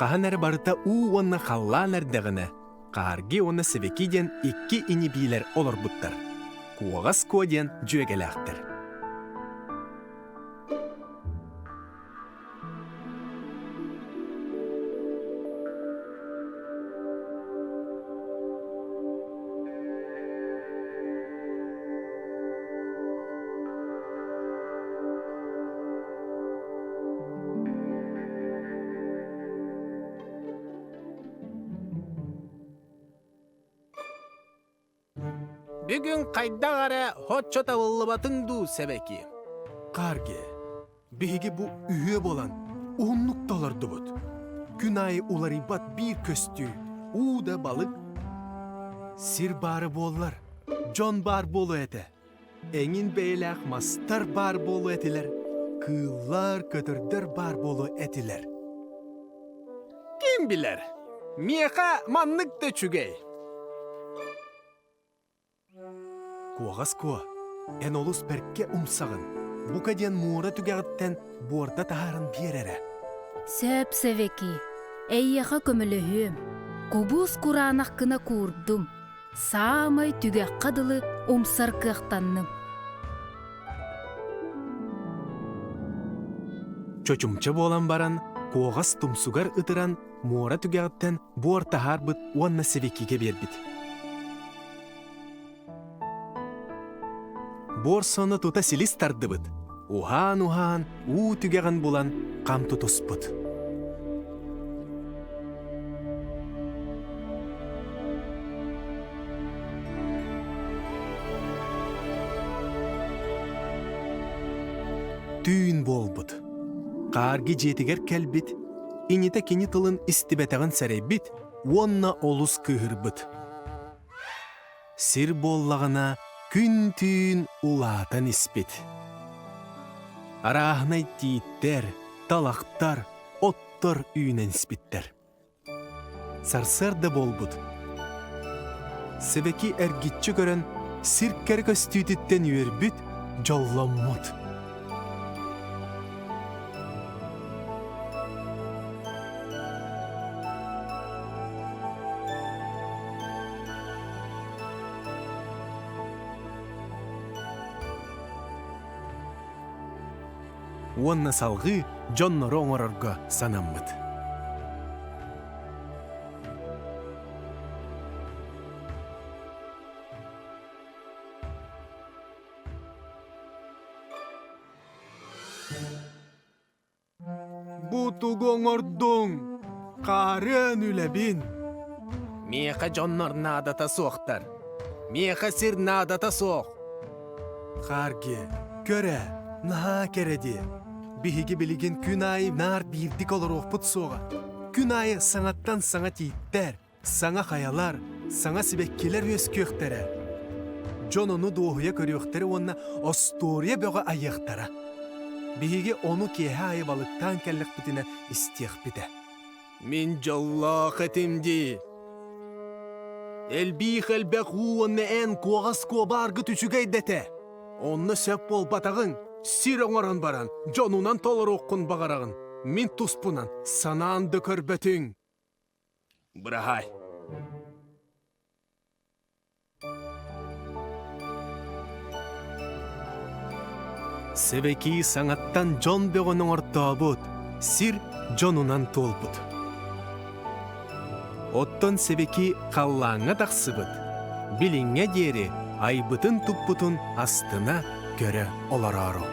Хаһан эрэ барыта уу уонна халлаан эрдэҕинэ, Хаарги уонна Сибэки диэн икки ини-биилэр олорбуттар. Куоҕас Куо диэн дьүөгэлээхтэр. Бүгүн хайдах эрэ һоччо табыллыбатыҥ дуу, Сэбэки? Хаарге, биһиги бу үһүө буолан уһуннук толордубут. Күн аайы уларыйбат биир көстүү, уу да балык. Сир баара буоллар, дьон баар буолуо этэ. Эҥин бэйэлээх мастар баар буолуо этилэр, кыыллар, көтөрдөр баар буолуо этилэр. Ким билэр, миэхэ маннык да үчүгэй. Куоҕас Куо, эн олус бэркэ умсаҕын. Бука диэн муора түгэҕиттэн буорда таһааран биэр эрэ. Сөп, Сэвэки, эйиэхэ көмөлөһүөм. Кубус кураанах гына куурдум. Саамай түгэххэ дылы умсар кыахтанным. Чочумча буолан баран, куоҕас тумсугар ытыран, муора түгэҕиттэн буор таһаарбыт уонна сибикигэ биэрбит. Буор соно тута силис тардыбыт, уһаан-уһаан уу түгэҕин булан хам тутуспут. Түүн буолбут. Хаарги дьиэтигэр кэлбит, инитэ кини тылын истибэтэҕин сэрэйбит уонна олус кыыһырбыт. Сир буоллаҕына күн-түүн улаатан испит. Арааһынай тииттэр, талахтар, оттор үүнэн испиттэр. Сарсыарда буолбут. Сибэки эргиччи көрөн, сир кэрэ көстүүтүттэн үөрбүт, дьолломмут. Уонна салҕыы дьоннору оҥорорго санаммыт. Бу тугу оҥордуҥ? Хаарыан үлэбин. Миэхэ дьоннор наадата суохтар. Миэхэ сир наадата суох. Хаарге, көр ээ, наһаа кэрэ дии. Биһиги билигин күн аайы наар биирдик олоруохпут суоҕа. Күн аайы саҥаттан саҥа тииттэр, Саҥа хайалар, саҥа сибэккилэр үөскүөхтэрэ. Дьон ону дуоһуйа көрүөхтэрэ уонна остуоруйа бөҕө айыахтара. Биһиги ону киэһэ аайы балыктаан кэллэхпитинэ истиэхпитэ. Мин дьоллоох этим дии. Элбиих элбэх уу уонна эн куоҕас куобааргыт үчүгэй дэтэ. Онно сөп буолбатаҕыҥ, сир оҥорон баран, дьонунан толоруоххун баҕараҕын. Мин туспунан санаан да көрбөтүҥ. Быраһаай. Сэбэкии саҥаттан дьон бөҕөнү оҥортообут, сир дьонунан туолбут. Оттон Сэбэки халлааҥҥа тахсыбыт, билиҥҥэ диэри айбытын-туппутун астына көрө олороору.